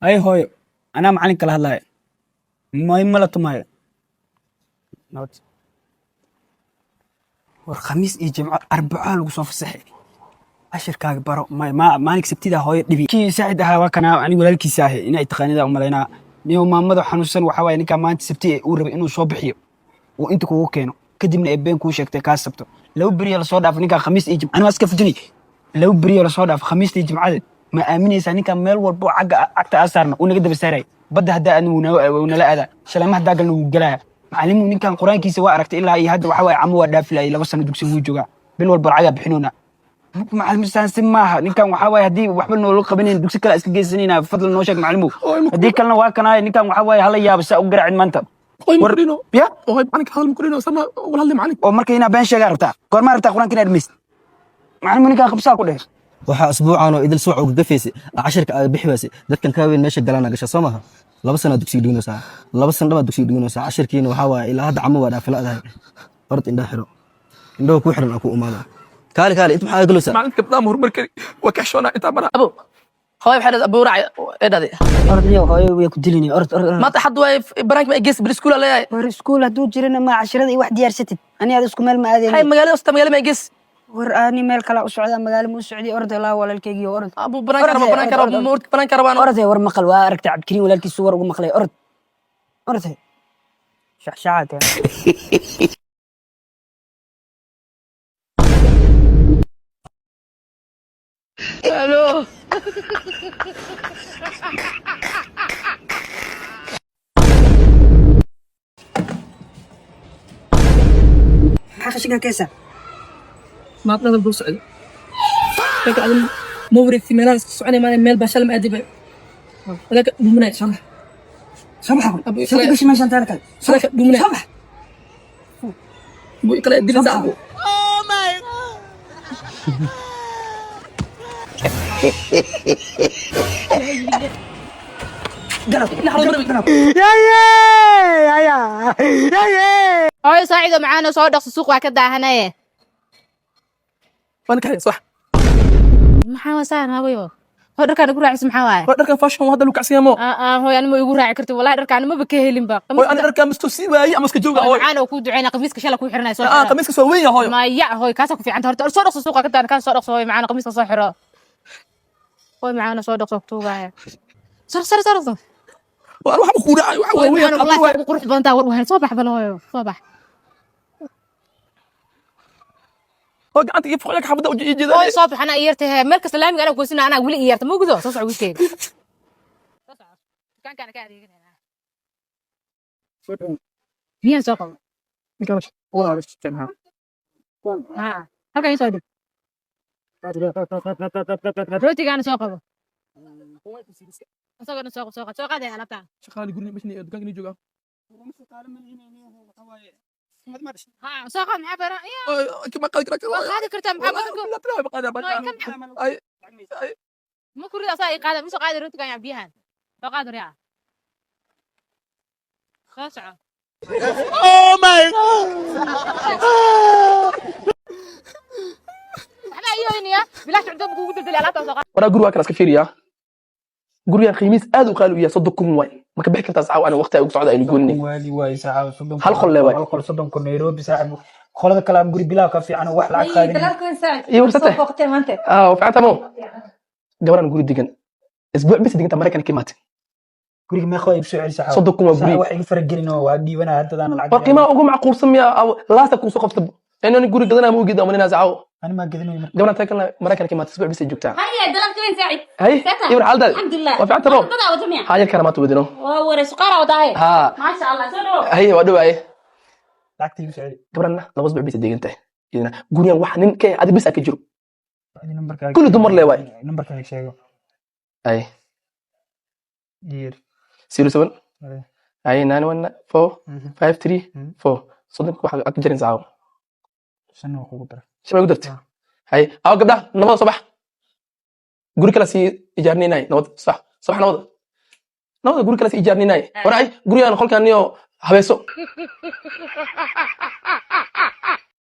Ay hooyo, anaa macalinka la hadlaya. May, mala tumaayo. Nabad. War Khamiis iyo Jimco, Arbacaa lagu soo fasaxay, cashirkaaga baro. May, ma maalinka Sabtida hooyo dhibi kii saacid ahaa. Waa kana ani walaalkiisa ahay inay taqaanida u malaynaa. Niyo maamada xanuunsan waxaa waaye ninkaa maanta Sabti uu rabay inuu soo bixiyo, uu inta kugu keeno, kadibna ee been kuu sheegtay kaa sabto. 2 beriya lasoo dhaafay ninkaa, Khamiis iyo Jimco. Ani waa iska fujinay. 2 beriya lasoo dhaafay, Khamiista iyo Jimcada. Ma aaminaysaa ninkaa meel walbo cagga cagta aa saarna uu naga daba saaraya? Badda haddaa aadna wuu nala aadaa, shaleema haddaa galna wuu gelaya. Macalimu ninkan Qur-aankiisa waa aragtay. Ilaa iyo hadda waxaa waaye camo waa dhaafi laayay. 2 sano dugsiga wuu joogaa, bil walba lacagaa bixinoona. Macallim, saansi maaha. Ninkan waxaa waaye haddii waxba noola qabanayn, dugsi kale iska geysanayna. Fadlan noo sheeg, macalimu. Haddii kalena waa kanaay. Ninkan waxaa waaye hala yaabo saa u garaacin maanta. Hooy. War- Makurino. Ya. Hooy, macalinka hadal makurino sama wala hadlay macalinka. Oo marka inaa been sheegaa rabtaa? Goormaa rabtaa Qur-aanka inaad dhamaysid? Macalimu, ninkan qabsaa ku dheh. Waxaa asbuucan oo idil subax uga gafaysay, cashirka aad bixi waysay, dadkan kaa weyn meesha galana gasha, soo maha? 2 sanaa dugsiga dhiganaysaa, 2 sano dhamaa dugsiga dhiganaysaa. Cashirkiina waxaa waaye ilaa hadda camo waa dhaafiladahay. Orod, indhaha xiro, indhaha ku xiran, aa ku imaada. Kaali, kaali, inta maxaa galaysaa? Macalinka gabdhaha ma horumar kari, waa ka xishoonaa intaa mara. Abo, hooyo waxay dhahday abuu raac ee dhahday. Orod niyo, hooyo way ku dilinay. Orod, orod, orod. Maanta xad waaye, banaanka ma gees, beri iskuul leeyahay. War iskuul hadduu jirana, ma cashirada iyo wax diyaarsatid? Ani aad isku meel ma hay aadeen. Magaalada hosta, magaalada ma gees. War ani meel kale u socdaa, magaalo ma u socdi. Orod laa walaalkeygiyo, orod. Abu, banaanka raba, banaanka raba, ma banaanka rabaan. Orod war maqal, waa aragtay Cabdikariin walaalkiisu war ugu maqlay. Orod, orod, Shacshacad. Alo. Maxaa qashinka keesa? Maanta hadal buu socday. Laakiin adin ma wareegti meelaha iska soconay, maana meel baa shalay ma aadi ba. Walaaka dhuminay soo bax. Soo bax. Abu, soo gashi meeshan taana kale. Walaaka dhuminay. Soo bax. Abu, kale dilisa abu. Galab, galab. Hooyo, saacido macaano, soo dhaqso, suuq waa ka daahanaye. Waan kaxay sax. Maxaa wasaan, hooyo? Hooyo, dharkaan igu raacisa maxaa waaye? Waa dharkan fashion hadda lagu kacsiyaa mo. Aa hooyo, anima igu raaci karti wallahi, dharkaan maba ka helinba. Hooy, ani dharkan misto sii waayey ama iska jooga, hooy. Macaan oo kuu duceyna, qamiiska shala kuu xiranaya soo Ah. xiro. Qamiiska soo weyn ya, hooyo. Maya hooyo, kaasaa ku fiicanta. Horta soo dhaqso, suuqa ka daahan, kaas soo dhaqso. Hooyo macaan, qamiiska soo xiro. Hooyo macaan, soo dhaqso, tuugaya. Sar sar sar. Waan waxa ku dhacay waxa Hooyo weyn. macaan, wallahi saa ugu qurux badan taa. War wahan, soo bax bal hooyo, soo bax. Hooy, gacanta iyo foqya xabada u jeedaa. Hooyo, soo bax, anaa iyarta he. Meel kasta laamiga anaa goosina, anaa weli iyarta ma gudo. Soo soco wiilkeyga, soo soco, dukaankaana ka adeeganayna. Biyahan soo qabo. Ha, halkan ii soo dhig. Rootigaana soo qabo, isagana soo qabo, soo qaad, soo qaad alaabtaan. Shaqaale guriga meeshan dukaanka ni jooga. Ha, soo qaad. Maxaa baran? Kama qaadi karaa. Waa qaadi kartaa, maxaa badan? Ay. Ma kurida asaa ii qaada, ma soo qaadi rootigan yaa biyahan soo qaad. Riyaa, soo soco. Oh my. Waxba iyoynaya bilaash, cunto kuugu daldali, alaabtaan soo qaad. Waraa, guriga kala iska fiiriyaa. Gurigan qiimihiis aad u qaali u yahay, 30,000 waay. Ma ka bixi kartaa saxaaw? Ana waqti ay ugu socda aynu goonni. Waali waay saaxiib, 30. Hal qol le waay. Hal qol 30,000 Nairobi, saaxiib. Qolada kale aan guri bilaa ka fiican oo wax lacag qaadin. Iyo warsate ah, fiican tamo. Gabaran guri degan isbuuc bis deganta, Maraykan ka imaatay. Guriga meeqa waa igu soo celi, saaxiib? 30,000 waa guri. Wax iga faragelin oo waa dhiibanaa haddadaan lacag. War qiimaha ugu macquulsan miya laasta kuu soo qabta inaan guri gadanaa ma ogeed ama saxaaw. Ani maa gadanayo marka. Gabaran taa kalena Maraykan ka imaatay, isbuuc bis ay joogtaa. هيا دلالك وين سعيد؟ Hay. ساتر. Ibra, xaaladaada? الحمد لله. Waa fiican tamo. بدا وجميع. Haa, yarkaana maanta wadino. ووري سقارة وضاهي. Haa. ما شاء الله سلو. Hay, waa dhawaaye. Lacagta igu soo celi. Gabaranna 2 usbuuc bis ay degan tahay iyadana. Gurigan wax nin ka adi bis aa ka jiro. Adi nambarkaaga. Kulli dumar le waay. Nambarkaaga sheego. Ay. Yeer. 07 ay 914 53 4. 30 waxa aad ka jarin saawo. Shan waa kugu dara. Shan ku dartay. Hay, aw gabdhaha nabada, soo bax. Guri kale sii ijaarninay. Nabad, sax sax, nabada, nabada. Guri kale sii ijaarninay. War ay gurigaan qolkaan niyo habeeso.